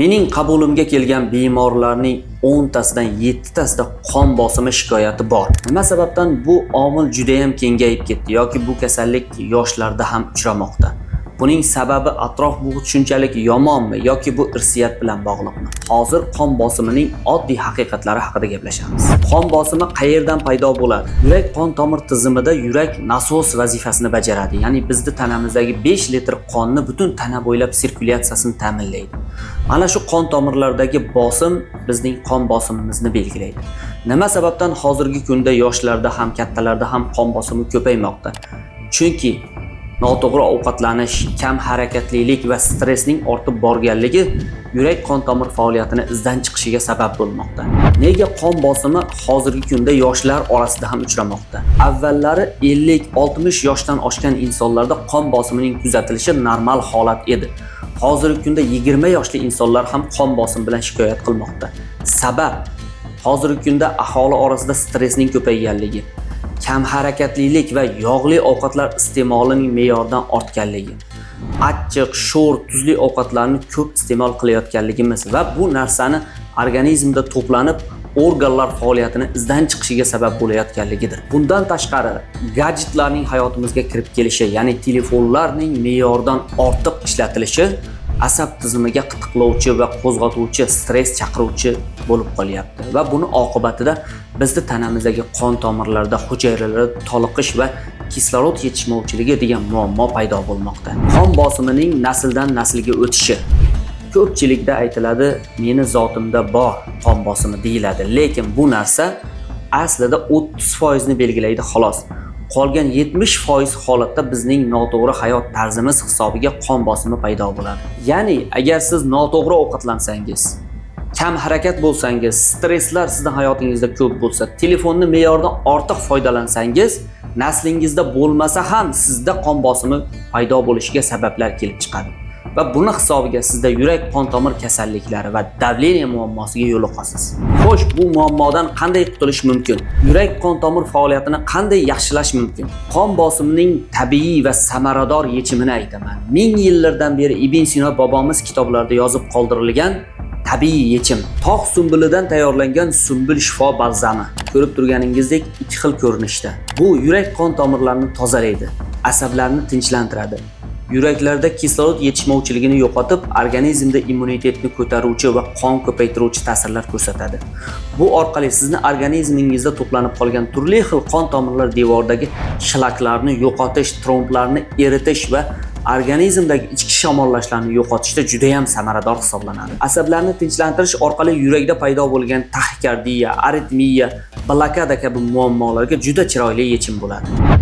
Mening qabulimga kelgan bemorlarning 10 tasidan 7 tasida qon bosimi shikoyati bor. Nima sababdan bu omil juda ham kengayib ketdi yoki bu kasallik yoshlarda ham uchramoqda? Buning sababi atrof muhit shunchalik yomonmi yoki bu irsiyat bilan bog'liqmi? Hozir qon bosimining oddiy haqiqatlari haqida gaplashamiz. Qon bosimi qayerdan paydo bo'ladi? Yurak qon tomir tizimida yurak nasos vazifasini bajaradi. Ya'ni bizni tanamizdagi 5 litr qonni butun tana bo'ylab sirkulyatsiyasini ta'minlaydi. Mana shu qon tomirlardagi bosim bizning qon bosimimizni belgilaydi. Nima sababdan hozirgi kunda yoshlarda ham, kattalarda ham qon bosimi ko'paymoqda? Chunki noto'g'ri ovqatlanish, kam harakatlilik va stressning ortib borganligi yurak qon tomir faoliyatini izdan chiqishiga sabab bo'lmoqda. Nega qon bosimi hozirgi kunda yoshlar orasida ham uchramoqda? Avvallari 50-60 yoshdan oshgan insonlarda qon bosimining kuzatilishi normal holat edi. Hozirgi kunda 20 yoshli insonlar ham qon bosimi bilan shikoyat qilmoqda. Sabab: hozirgi kunda aholi orasida stressning ko'payganligi, kam harakatlilik va yog'li ovqatlar iste'molining me'yordan ortganligi, achchiq, sho'r, tuzli ovqatlarni ko'p iste'mol qilayotganligimiz va bu narsani organizmda to'planib, organlar faoliyatini izdan chiqishiga sabab bo'layotganligidir. Bundan tashqari, gadjetlarning hayotimizga kirib kelishi, ya'ni telefonlarning me'yordan ortiq ishlatilishi asab tizimiga qitiqlovchi va qo'zg'atuvchi, stress chaqiruvchi bo'lib qolyapti va buni oqibatida bizni tanamizdagi qon tomirlarida, hujayralarda toliqish va kislorod yetishmovchiligi degan muammo paydo bo'lmoqda. Qon bosimining nasldan naslga o'tishi. Ko'pchilikda aytiladi, meni zotimda bor qon bosimi deyiladi, lekin bu narsa aslida 30% ni belgilaydi xolos. Qolgan 70% holatda bizning noto'g'ri hayot tarzimiz hisobiga qon bosimi paydo bo'ladi. Ya'ni agar siz noto'g'ri ovqatlansangiz, kam harakat bo'lsangiz, stresslar sizni hayotingizda ko'p bo'lsa, telefonni me'yordan ortiq foydalansangiz, naslingizda bo'lmasa ham sizda qon bosimi paydo bo'lishiga sabablar kelib chiqadi. Va buni hisobiga sizda yurak qon tomir kasalliklari va давление muammosiga yo'liqasiz. Xo'sh, bu muammodan qanday qutulish mumkin? Yurak qon tomir faoliyatini qanday yaxshilash mumkin? Qon bosimining tabiiy va samarador yechimini aytaman. Ming yillardan beri Ibn Sino bobomiz kitoblarida yozib qoldirilgan tabiiy yechim. Tog' sumbulidan tayyorlangan sumbul shifo balzami. Ko'rib turganingizdek, ikki xil ko'rinishda. Bu yurak qon tomirlarini tozalaydi, asablarni tinchlantiradi. Yuraklarda kislorod yetishmovchiligini yo'qotib, organizmda immunitetni ko'taruvchi va qon ko'paytiruvchi ta'sirlar ko'rsatadi. Bu orqali sizni organizmingizda to'planib qolgan turli xil qon tomirlar devoridagi shlaklarni yo'qotish, tromblarni eritish va organizmdagi ichki shamollashlarni yo'qotishda juda ham samarador hisoblanadi. Asablarni tinchlantirish orqali yurakda paydo bo'lgan taxikardiya, aritmiya, blokada kabi muammolarga juda chiroyli yechim bo'ladi.